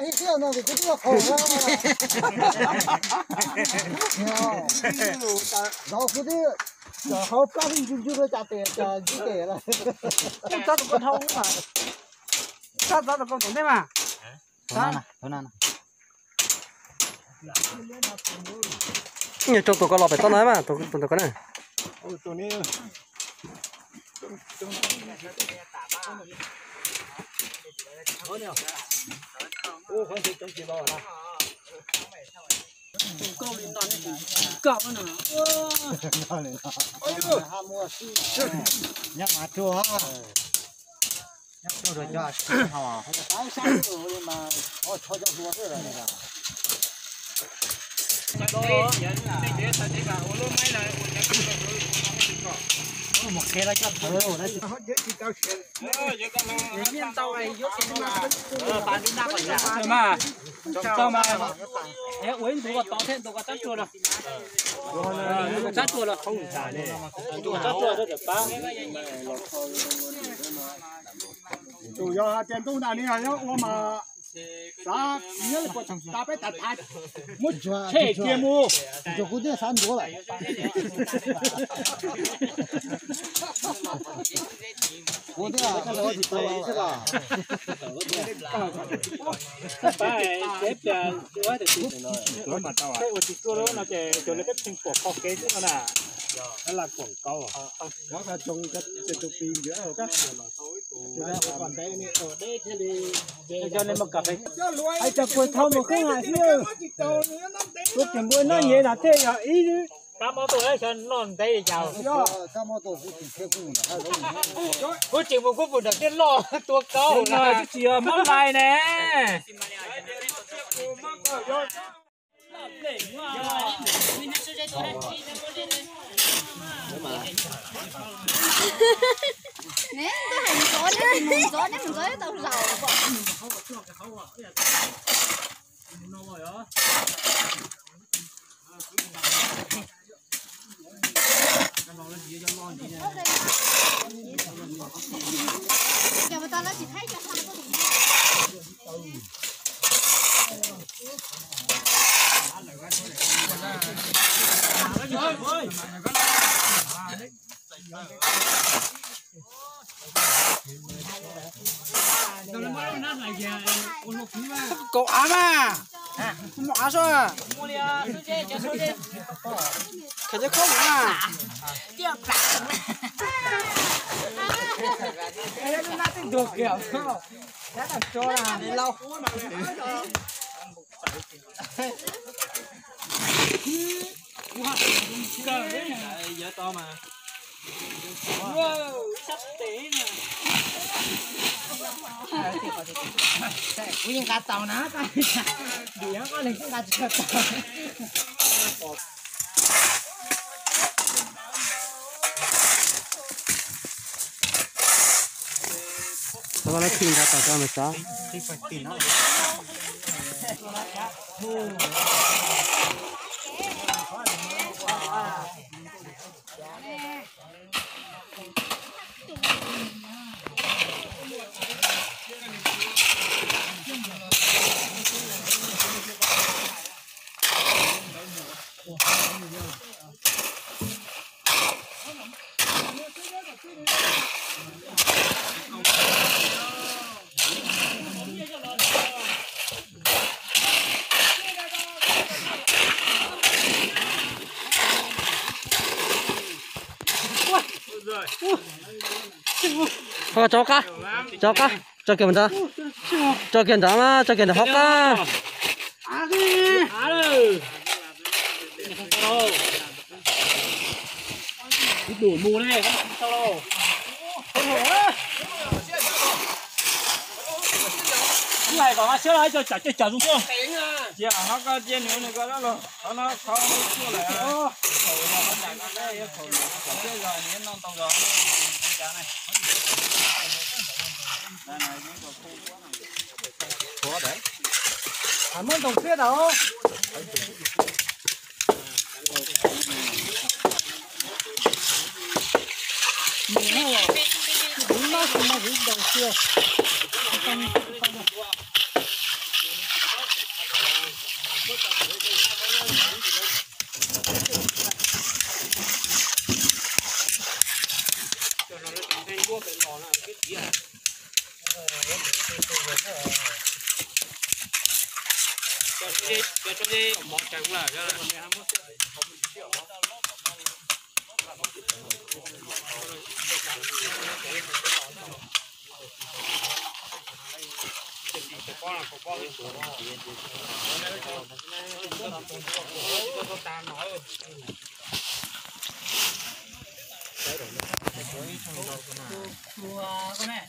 Ib tiag no ces kuv twb yog qhov no. Zov kuv twb cov hauv plab ntsuj ntsuj rau cas tes cas ntsib tes lawm. Txhob tus koj dhau mas. Txhob txhob tus koj tus ntej mas. Rau tus ko los pem toj no mas, tus tus ko na. Nyob mas tuaj. Ua ib ntu ko tod thiab ntu ko tsab tsuag los, tsab tsuag los, tsab tsuag rau pab. Tus yog hais tias ntuj nag ni yog ua mas xav nyob li puas tas peb tas tas muab tshem kiag mus. Tsuas kuv twb xav ntuav lawm. Kuv twb tsis tau xwb los. Pab, peb pliag ua tsis tuaj no ces cov lawv peb pheej kuam qhov kev xwb no na. Lam kuam kauv. Hais tias puas tau mus kheej hais xwb. Kuv tseem npua noj nyev na thiaj yog ib. Kuv tseem mus kuv pum nram tiaj loj tua kauv na, twb tsis yog mob lais ne. Neb twb hais ntxov, neb mus ntxov, neb mus ntxov tau zaus. Kaum av mas, muaj av soj. Khaws cov khaub mas. Kuv yeej nqa tau na, tab sis koj leej twb nqa tsis tau. Tau lab khi nqa tau tso mas tso. Tso qab, tso qab, tso kiag nrad, tso kiag nrad mas, tso kiag nrad hauv qab. Ib dum mus ne, tsis tau lauj. Wb hais kom nqa siab los ib co cam coj cam zoo xwb. Cia hov koj cia nws ua nws ko dab los qhov no qhov tuaj lawm. Thaum yog qhov nram ko dab yuav thaum nws kom siab zog nws noj ntau zog. Muab ntoos siab tau. Tus, tus, koj ne?